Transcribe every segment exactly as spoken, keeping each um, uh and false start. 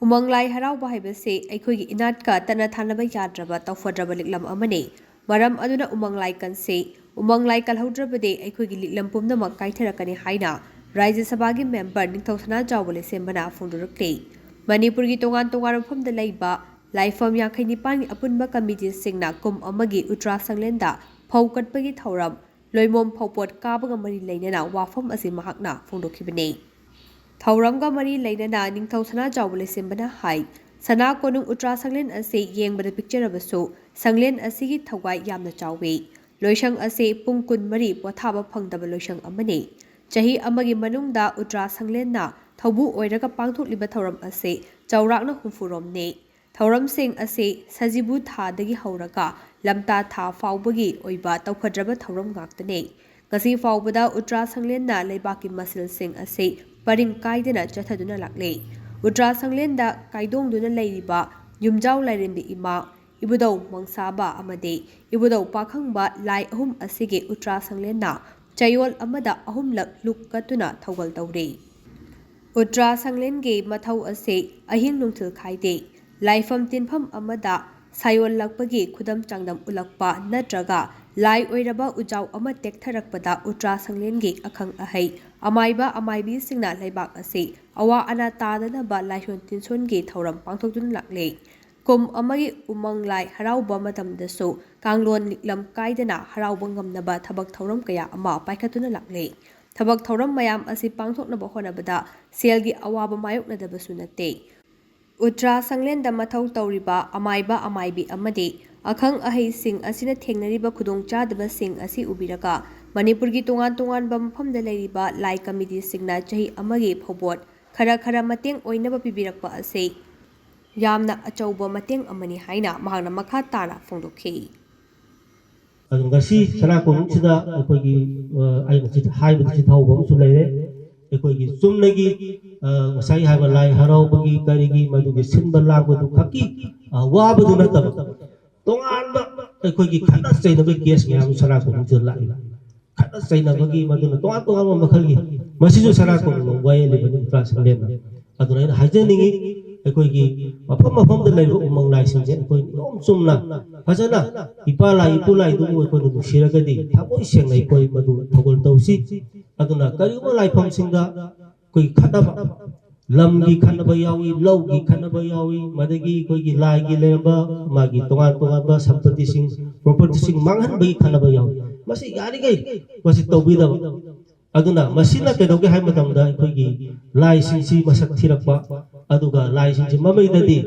ꯎꯃꯪ ꯂꯥꯏ ꯍꯔꯥꯎꯕ ꯍꯥꯏꯕꯁꯤ ꯑꯩꯈꯣꯏꯒꯤ ꯏꯅꯥꯠꯀ ꯇꯠꯅ ꯊꯥꯅꯕ ꯌꯥꯗ꯭ꯔꯕ ꯇꯧꯐꯗ꯭ꯔꯕ ꯂꯤꯛꯂꯝ ꯑꯃꯅꯤ꯫ ꯃꯔꯝ ꯑꯗꯨꯅ ꯎꯃꯪ ꯂꯥꯏ ꯀꯟꯁꯤ꯫ ꯎꯃꯪ ꯂꯥꯏ ꯀꯜꯍꯧꯗ꯭ꯔꯕꯗꯤ ꯑꯩꯈꯣꯏꯒꯤ ꯂꯤꯛꯂꯝ ꯄꯨꯝꯅꯃꯛ ꯀꯥꯏꯊꯔꯛꯀꯅꯤ ꯍꯥꯏꯅ ꯔꯥꯖ꯭ꯌ ꯁꯚꯥꯒꯤ ꯃꯦꯝꯕꯔ ꯅꯤꯡꯊꯧ ꯁꯅꯥꯖꯥꯎꯕ ꯂꯩꯁꯦꯝꯕꯅ ꯐꯣꯡꯗꯣꯔꯛꯂꯤ꯫ ꯃꯅꯤꯄꯨꯔꯒꯤ ꯇꯣꯉꯥꯟ ꯇꯣꯉꯥꯟꯕ ꯃꯐꯝꯗ ꯂꯩꯕ ꯂꯥꯏꯐꯝ ꯌꯥꯡꯈꯩ ꯅꯤꯄꯥꯟꯒꯤ ꯑꯄꯨꯟꯕ ꯀꯃꯤꯇꯤꯁꯤꯡꯅ ꯀꯨꯝ ꯑꯃꯒꯤ ꯎꯇ꯭ꯔꯥ ꯁꯪꯂꯦꯟꯗ ꯐꯧ ꯀꯠꯄꯒꯤ ꯊꯧꯔꯝ, ꯂꯣꯏꯃꯣꯝ ꯐꯧꯄꯣꯠ ꯀꯥꯕꯒ ꯃꯔꯤ ꯂꯩꯅꯅ ꯋꯥꯐꯝ ꯑꯁꯤ ꯃꯍꯥꯛꯅ ꯐꯣꯡꯗꯣꯛꯈꯤꯕꯅꯤ꯫ ꯊꯧꯔꯝꯒ ꯃꯔꯤ ꯂꯩꯅꯅ ꯅꯤꯡꯊꯧ ꯁꯅꯥꯖꯥꯎꯕ ꯂꯩꯁꯦꯝꯕꯅ ꯍꯥꯏ, ꯁꯅꯥ ꯀꯣꯅꯨꯡ ꯎꯇ꯭ꯔꯥ ꯁꯪꯂꯦꯟ ꯑꯁꯤ ꯌꯦꯡꯕꯗ ꯄꯤꯛꯆꯔꯕꯁꯨ ꯁꯪꯂꯦꯟ ꯑꯁꯤꯒꯤ ꯊꯋꯥꯏ ꯌꯥꯝꯅ ꯆꯥꯎꯏ꯫ ꯂꯣꯏꯁꯪ ꯑꯁꯤ ꯄꯨꯡ ꯀꯨꯟꯃꯔꯤ ꯄꯣꯊꯥꯕ ꯐꯪꯗꯕ ꯂꯣꯏꯁꯪ ꯑꯃꯅꯤ꯫ ꯆꯍꯤ ꯑꯃꯒꯤ ꯃꯅꯨꯡꯗ ꯎꯇ꯭ꯔꯥ ꯁꯪꯂꯦꯟꯅ ꯊꯧꯕꯨ ꯑꯣꯏꯔꯒ ꯄꯥꯡꯊꯣꯛꯂꯤꯕ ꯊꯧꯔꯝ ꯑꯁꯤ ꯆꯥꯎꯔꯥꯛꯅ ꯍꯨꯝꯐꯨ ꯔꯣꯝꯅꯤ꯫ ꯊꯧꯔꯝꯁꯤꯡ ꯑꯁꯤ ꯁꯖꯤꯕꯨ ꯊꯥꯗꯒꯤ ꯍꯧꯔꯒ ꯂꯝꯇꯥ ꯊꯥ ꯐꯥꯎꯕꯒꯤ ꯑꯣꯏꯕ ꯇꯧꯈꯗ꯭ꯔꯕ ꯊꯧꯔꯝ ꯉꯥꯛꯇꯅꯤ꯫ ꯉꯁꯤ ꯐꯥꯎꯕꯗ ꯎꯇ꯭ꯔꯥ ꯁꯪꯂꯦꯟꯅ ꯂꯩꯕꯥꯛꯀꯤ ꯃꯁꯤꯜꯁꯤꯡ ꯑꯁꯤ ꯄꯔꯤꯡ ꯀꯥꯏꯗꯅ ꯆꯠꯊꯗꯨꯅ ꯂꯥꯛꯂꯤ꯫ ꯎꯇ꯭ꯔꯥ ꯁꯪꯂꯦꯟꯗ ꯀꯥꯏꯗꯣꯡꯗꯨꯅ ꯂꯩꯔꯤꯕ ꯌꯨꯝꯖꯥꯎ ꯂꯥꯏꯔꯦꯝꯕꯤ ꯏꯃꯥ, ꯏꯕꯨꯙꯧ ꯃꯪꯁꯥꯕ ꯑꯃꯗꯤ ꯏꯕꯨꯙꯧ ꯄꯥꯈꯪꯕ ꯂꯥꯏ ꯑꯍꯨꯝ ꯑꯁꯤꯒꯤ ꯎꯇ꯭ꯔꯥ ꯁꯪꯂꯦꯟꯅ ꯆꯌꯣꯜ ꯑꯃꯗ ꯑꯍꯨꯝꯂꯛ ꯂꯨꯛ ꯀꯠꯇꯨꯅ ꯊꯧꯒꯜ ꯇꯧꯔꯤ꯫ ꯎꯇ꯭ꯔꯥ ꯁꯪꯂꯦꯟꯒꯤ ꯃꯊꯧ ꯑꯁꯤ ꯑꯍꯤꯡ ꯅꯨꯡꯊꯤꯜ ꯈꯥꯏꯗꯦ꯫ ꯂꯥꯏꯐꯝ ꯇꯤꯟꯐꯝ ꯑꯃꯗ ꯁꯥꯌꯣꯜꯂꯛꯄꯒꯤ ꯈꯨꯗꯝ ꯆꯥꯡꯗꯝ ꯎꯠꯂꯛꯄ ꯅꯠꯇ꯭ꯔꯒ ꯂꯥꯏ ꯑꯣꯏꯔꯕ ꯎꯖꯥꯎ ꯑꯃ ꯇꯦꯛꯊꯔꯛꯄꯗ ꯎꯇ꯭ꯔꯥ ꯁꯪꯂꯦꯟꯒꯤ ꯑꯈꯪ ꯑꯍꯩ, ꯑꯃꯥꯏꯕ ꯑꯃꯥꯏꯕꯤꯁꯤꯡꯅ ꯂꯩꯕꯥꯛ ꯑꯁꯤ ꯑꯋꯥ ꯑꯅꯥ ꯇꯥꯗꯅꯕ ꯂꯥꯏꯁꯣꯟ ꯇꯤꯟꯁꯣꯟꯒꯤ ꯊꯧꯔꯝ ꯄꯥꯡꯊꯣꯛꯇꯨꯅ ꯂꯥꯛꯂꯤ꯫ ꯀꯨꯝ ꯑꯃꯒꯤ ꯎꯃꯪ ꯂꯥꯏ ꯍꯔꯥꯎꯕ ꯃꯇꯝꯗꯁꯨ ꯀꯥꯡꯂꯣꯟ ꯂꯤꯛꯂꯝ ꯀꯥꯏꯗꯅ ꯍꯔꯥꯎꯕ ꯉꯝꯅꯕ ꯊꯕꯛ ꯊꯧꯔꯝ ꯀꯌꯥ ꯑꯃ ꯄꯥꯏꯈꯠꯇꯨꯅ ꯂꯥꯛꯂꯤ꯫ ꯊꯕꯛ ꯊꯧꯔꯝ ꯃꯌꯥꯝ ꯑꯁꯤ ꯄꯥꯡꯊꯣꯛꯅꯕ ꯍꯣꯠꯅꯕꯗ ꯁꯦꯜꯒꯤ ꯑꯋꯥꯕ ꯃꯥꯌꯣꯛꯅꯗꯕꯁꯨ ꯅꯠꯇꯦ꯫ ꯎꯇ꯭ꯔꯥ ꯁꯪꯂꯦꯟꯗ ꯃꯊꯧ ꯇꯧꯔꯤꯕ ꯑꯃꯥꯏꯕ ꯑꯃꯥꯏꯕꯤ ꯑꯃꯗꯤ ꯑꯈꯪ ꯑꯍꯩꯁꯤꯡ ꯑꯁꯤꯅ ꯊꯦꯡꯅꯔꯤꯕ ꯈꯨꯗꯣꯡꯆꯥꯗꯕꯁꯤꯡ ꯑꯁꯤ ꯎꯕꯤꯔꯒ ꯃꯅꯤꯄꯨꯔꯒꯤ ꯇꯣꯉꯥꯟ ꯇꯣꯉꯥꯟꯕ ꯃꯐꯝꯗ ꯂꯩꯔꯤꯕ ꯂꯥꯏ ꯀꯃꯤꯇꯤꯁꯤꯡꯅ ꯆꯍꯤ ꯑꯃꯒꯤ ꯐꯧꯕꯣꯠ ꯈꯔ ꯈꯔ ꯃꯇꯦꯡ ꯑꯣꯏꯅꯕ ꯄꯤꯕꯤꯔꯛꯄ ꯑꯁꯤ ꯌꯥꯝꯅ ꯑꯆꯧꯕ ꯃꯇꯦꯡ ꯑꯃꯅꯤ ꯍꯥꯏꯅ ꯃꯍꯥꯛꯅ ꯃꯈꯥ ꯇꯥꯅ ꯐꯣꯡꯗꯣꯛꯈꯤ꯫ ꯑꯗꯨ ꯉꯁꯤ ꯁꯅꯥ ꯀꯣꯅꯨꯡꯁꯤꯗ ꯑꯩꯈꯣꯏꯒꯤ, ꯑ, ꯑꯩꯅ ꯁꯤ ꯍꯥꯏꯕꯗ ꯆꯤꯊꯍꯧꯕ ꯑꯃꯁꯨ ꯂꯩꯔꯦ꯫ ꯑꯩꯈꯣꯏꯒꯤ ꯆꯨꯝꯅꯒꯤ, ꯑ, ꯉꯁꯥꯏ ꯍꯥꯏꯕ ꯂꯥꯏ ꯍꯔꯥꯎꯕꯒꯤ ꯀꯔꯤꯒꯤ ꯃꯗꯨꯒꯤ ꯁꯤꯟꯕ ꯂꯥꯡꯕꯗꯨ ꯈꯛꯀꯤ, ꯑ, ꯋꯥꯕꯗꯨ ꯅꯠꯇꯕ, ꯇꯣꯉꯥꯟꯕ ꯑꯩꯈꯣꯏꯒꯤ ꯈꯠꯅ ꯆꯩꯅꯕꯒꯤ ꯀꯦꯁ ꯃꯌꯥꯝ ꯁꯅꯥ ꯀꯣꯅꯨꯡꯁꯤꯗ ꯂꯥꯛꯏ꯫ ꯈꯠꯅ ꯆꯩꯅꯕꯒꯤ ꯃꯗꯨꯅ ꯇꯣꯉꯥꯟ ꯇꯣꯉꯥꯟꯕ ꯃꯈꯜꯒꯤ, ꯃꯁꯤꯁꯨ ꯁꯅꯥ ꯀꯣꯅꯨꯡꯅ ꯋꯥꯌꯦꯜꯂꯤꯕꯅꯤ ꯎꯇ꯭ꯔꯥ ꯁꯪꯂꯦꯟꯅ꯫ ꯑꯗꯨꯅ ꯑꯩꯅ ꯍꯥꯏꯖꯅꯤꯡꯉꯤ, ꯑꯩꯈꯣꯏꯒꯤ ꯃꯐꯝ ꯃꯐꯝꯗ ꯂꯩꯔꯤꯕ ꯎꯃꯪ ꯂꯥꯏꯁꯤꯡꯁꯦ ꯑꯩꯈꯣꯏ ꯅꯤꯌꯣꯝ ꯆꯨꯝꯅ ꯐꯖꯅ ꯏꯄꯥ ꯂꯥꯏ ꯏꯄꯨ ꯂꯥꯏꯗꯨꯕꯨ ꯑꯩꯈꯣꯏꯅ ꯅꯨꯡꯁꯤꯔꯒꯗꯤ ꯊꯃꯣꯏ ꯁꯦꯡꯅ ꯑꯩꯈꯣꯏ ꯃꯗꯨ ꯊꯧꯒꯜ ꯇꯧꯁꯤ꯫ ꯑꯗꯨꯅ ꯀꯔꯤꯒꯨꯝꯕ ꯂꯥꯏꯐꯝꯁꯤꯡꯗ ꯑꯩꯈꯣꯏ ꯈꯠꯅꯕ, ꯂꯝꯒꯤ ꯈꯠꯅꯕ ꯌꯥꯎꯏ, ꯂꯧꯒꯤ ꯈꯠꯅꯕ ꯌꯥꯎꯏ, ꯃꯗꯒꯤ ꯑꯩꯈꯣꯏꯒꯤ ꯂꯥꯏꯒꯤ ꯂꯩꯔꯝꯕ ꯃꯥꯒꯤ ꯇꯣꯉꯥꯟ ꯇꯣꯉꯥꯟꯕ ꯁꯝꯄꯇꯤꯁꯤꯡ, ꯄ꯭ꯔꯣꯄꯔꯇꯤꯁꯤꯡ ꯃꯥꯡꯍꯟꯕꯒꯤ ꯈꯠꯅꯕ ꯌꯥꯎꯏ꯫ ꯃꯁꯤ ꯌꯥꯔꯤꯈꯩ ꯃꯁꯤ ꯇꯧꯕꯤꯗꯕ꯫ ꯑꯗꯨꯅ ꯃꯁꯤꯅ ꯀꯩꯗꯧꯒꯦ ꯍꯥꯏꯕ ꯃꯇꯝꯗ ꯑꯩꯈꯣꯏꯒꯤ ꯂꯥꯏꯁꯤꯡꯁꯤ ꯃꯁꯛ ꯊꯤꯔꯛꯄ, ꯑꯗꯨꯒ ꯂꯥꯏꯁꯤꯡꯁꯤ ꯃꯃꯩꯗꯗꯤ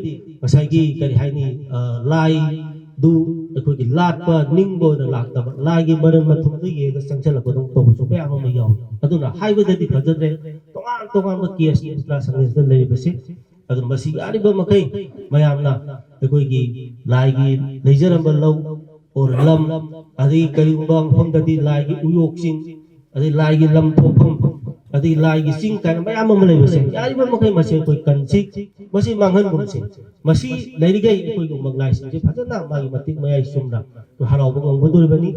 ꯉꯁꯥꯏꯒꯤ ꯀꯔꯤ ꯍꯥꯏꯅꯤ, ꯑ, ꯂꯥꯏꯗꯨ ꯑꯩꯈꯣꯏꯒꯤ ꯂꯥꯠꯄ ꯅꯤꯡꯕ ꯑꯣꯏꯅ ꯂꯥꯛꯇꯕ, ꯂꯥꯏꯒꯤ ꯃꯔꯟ ꯃꯊꯨꯝꯗ ꯌꯦꯡꯉꯒ ꯆꯪꯁꯤꯜꯂꯛꯄꯗꯧ ꯇꯧꯕꯁꯨ ꯃꯌꯥꯝ ꯑꯃ ꯌꯥꯎꯏ꯫ ꯑꯗꯨꯅ ꯍꯥꯏꯕꯗꯗꯤ ꯐꯖꯗ꯭ꯔꯦ, ꯇꯣꯉꯥꯟ ꯇꯣꯉꯥꯟꯕ ꯀꯦꯁ ꯏꯟꯐ꯭ꯔꯥꯁꯪꯁꯤꯗ ꯂꯩꯔꯤꯕꯁꯦ꯫ ꯑꯗꯨꯅ ꯃꯁꯤ ꯌꯥꯔꯤꯕ ꯃꯈꯩ ꯃꯌꯥꯝꯅ ꯑꯩꯈꯣꯏꯒꯤ ꯂꯥꯏꯒꯤ ꯂꯩꯖꯔꯝꯕ ꯂꯧ ꯑꯣꯔ ꯂꯝ, ꯑꯗꯒꯤ ꯀꯔꯤꯒꯨꯝꯕ ꯃꯐꯝꯗꯗꯤ ꯂꯥꯏꯒꯤ ꯎꯌꯣꯛꯁꯤꯡ, ꯑꯗꯩ ꯂꯥꯏꯒꯤ ꯂꯝ ꯊꯣꯛꯐꯝ, ꯑꯗꯩ ꯂꯥꯏꯒꯤ ꯆꯤꯡ ꯀꯥꯏꯅ ꯃꯌꯥꯝ ꯑꯃ ꯂꯩꯕꯁꯦ, ꯌꯥꯔꯤꯕ ꯃꯈꯩ ꯃꯁꯤ ꯑꯩꯈꯣꯏ ꯀꯟꯁꯤ, ꯃꯁꯤ ꯃꯥꯡꯍꯟꯒꯨꯝꯁꯤ꯫ ꯃꯁꯤ ꯂꯩꯔꯤꯈꯩ ꯑꯩꯈꯣꯏꯒꯤ ꯎꯃꯪ ꯂꯥꯏꯁꯤꯡꯁꯦ ꯐꯖꯅ ꯃꯥꯒꯤ ꯃꯇꯤꯛ ꯃꯌꯥꯏ ꯆꯨꯝꯅ ꯑꯩꯈꯣꯏ ꯍꯔꯥꯎꯕ ꯉꯝꯒꯗꯧꯔꯤꯕꯅꯤ꯫